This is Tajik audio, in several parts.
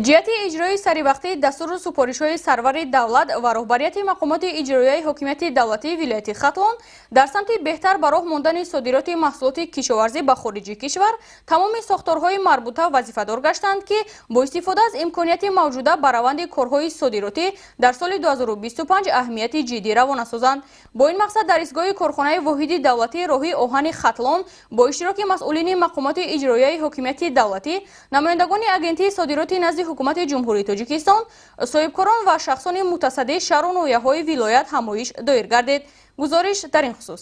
Ҷиҳати иҷрои саривақтии дастуру супоришҳои сарвари давлат ва роҳбарияти мақомоти иҷроияи ҳокимияти давлатии вилояти Хатлон дар самти беҳтар ба роҳ мондани содироти маҳсулоти кишоварзӣ ба хориҷи кишвар, тамоми сохторҳои марбута вазифадор гаштанд, ки бо истифода аз имконияти мавҷуда ба раванди корҳои содиротӣ дар соли 2025 аҳамияти ҷиддӣ равона созанд. Бо ин мақсад дар истгоҳи корхонаи воҳиди давлатии роҳи оҳани Хатлон бо иштироки масъулини мақомоти иҷроияи ҳокимияти давлатӣ, намояндагони Агентии содироти назди Ҳукумати Ҷумҳурии Тоҷикистон, соҳибкорон ва шахсони мутасаддии шаҳру ноҳияҳои вилоят ҳамоиш доир гардид. Гузориш дар ин хусус.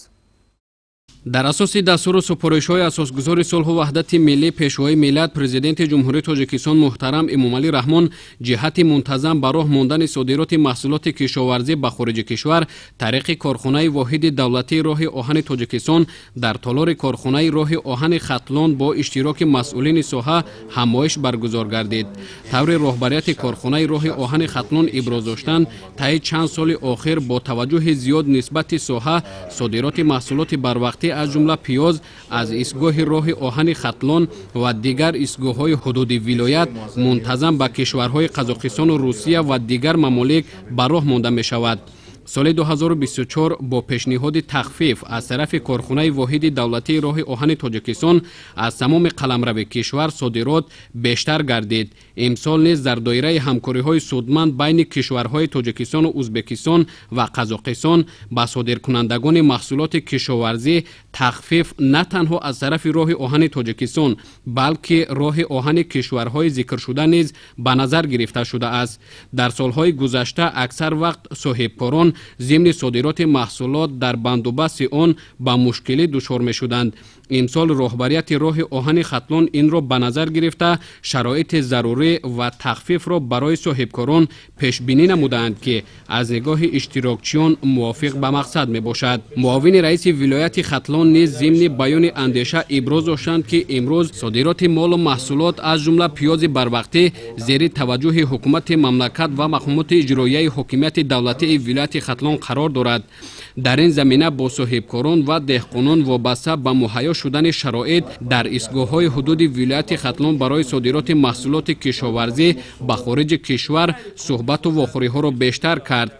Дар асоси дастуру супоришҳои асосгузори сулҳу ваҳдати миллӣ, Пешвои миллат, Президенти Ҷумҳурии Тоҷикистон муҳтарам Эмомалӣ Раҳмон, ҷиҳати мунтазам ба роҳ мондани содироти маҳсулоти кишоварзӣ ба хориҷи кишвар тариқи корхонаи воҳиди давлатии роҳи оҳани Тоҷикистон дар толори корхонаи роҳи оҳани Хатлон бо иштироки масъулини соҳа ҳамоиш баргузор гардид. Таври роҳбарияти корхонаи роҳи оҳани Хатлон иброз доштанд, таи чанд соли охир бо таваҷҷӯҳи зиёд нисбати соҳа содироти маҳсулоти барвақтӣ, аз ҷумла пиёз, аз истгоҳи роҳи оҳани Хатлон ва дигар истгоҳҳои ҳудуди вилоят мунтазам ба кишварҳои Қазоқистону Русия ва дигар мамолик ба роҳ монда мешавад. Соли 2024 бо пешниҳоди тахфиф аз тарафи корхонаи воҳиди давлатии роҳи оҳани Тоҷикистон аз тамоми қаламрави кишвар содирот бештар гардид. Имсол низ дар доираи ҳамкориҳои судманд байни кишварҳои Тоҷикистону Узбекистон ва Қазоқистон ба содиркунандагони маҳсулоти кишоварзӣ тахфиф на танҳо аз тарафи роҳи оҳани Тоҷикистон, балки роҳи оҳани кишварҳои зикршуда низ ба назар гирифта шудааст. Дар солҳои гузашта аксар вақт соҳибкорон зимни содироти маҳсулот дар бандубасти он ба мушкилӣ дучор мешуданд. Имсол роҳбарияти роҳи оҳани Хатлон инро ба назар гирифта, шароити зарурӣ ва тахфифро барои соҳибкорон пешбинӣ намудаанд, ки аз нигоҳи иштирокчиён мувофиқ ба мақсад мебошад. Муовини раиси вилояти Хатлон низ зимни баёни андеша иброз доштанд, ки имрӯз содироти молу маҳсулот, аз ҷумла пиёзи барвақтӣ, зери таваҷҷӯҳи ҳукумати мамлакат ва мақомоти иҷроияи ҳокимияти давлатии вилояти Хатлон қарор дорад. Дар ин замина бо соҳибкорон ва деҳқонон вобаста ба муҳайё шудани шароит дар истгоҳҳои ҳудуди вилояти Хатлон барои содироти маҳсулоти кишоварзӣ ба хориҷи кишвар суҳбату вохӯриҳоро бештар кард.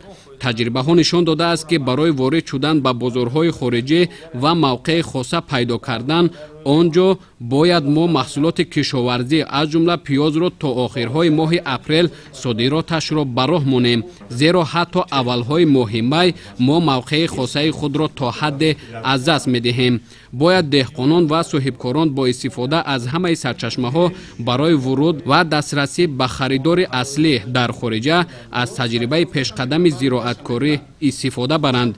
Таҷрибаҳо нишон додааст, ки барои ворид шудан ба бозорҳои хориҷӣ ва мавқеи хоса пайдо кардан он ҷо бояд мо маҳсулоти кишоварзӣ, аз ҷумла пиёзро, то охирҳои моҳи апрел содироташро ба роҳ монем, зеро ҳатто аввалҳои моҳи май мо мавқеи хосаи худро то ҳадде аз даст медиҳем. Бояд деҳқонон ва соҳибкорон бо истифода аз ҳамаи сарчашмаҳо барои вуруд ва дастрасӣ ба харидори аслӣ дар хориҷа аз таҷрибаи пешқадами зироаткорӣ истифода баранд.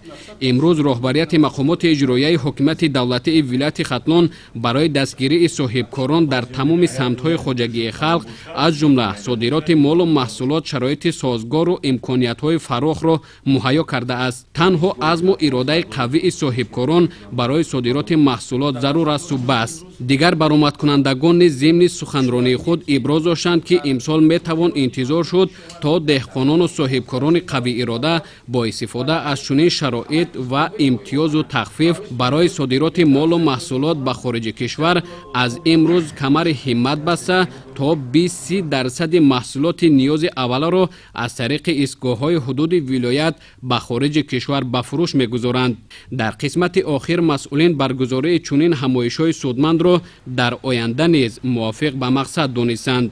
Имрӯз роҳбарияти мақомоти иҷроияи ҳокимияти давлатии вилояти Хатлон барои дастгирии соҳибкорон дар тамоми самтҳои хоҷагии халқ, аз ҷумла содироти молу маҳсулот, шароити созгору имкониятҳои фарохро муҳайё кардааст. Танҳо азму иродаи қавии соҳибкорон барои содироти маҳсулот зарур асту бас. Дигар баромадкунандагон низ зимни суханронии худ иброз доштанд, ки имсол метавон интизор шуд, то деҳқонону соҳибкорони қавиирода бо истифода аз чунин шароит ва имтиёзу тахфиф барои содироти молу маҳсулот ба хориҷи кишвар аз имрӯз камари ҳиммат баста, то 20-30 дарсади маҳсулоти ниёзи авваларо аз тариқи истгоҳҳои ҳудуди вилоят ба хориҷи кишвар ба фурӯш мегузоранд. Дар қисмати охир масъулин баргузории чунин ҳамоишҳои судмандро дар оянда низ мувофиқ ба мақсад донистанд.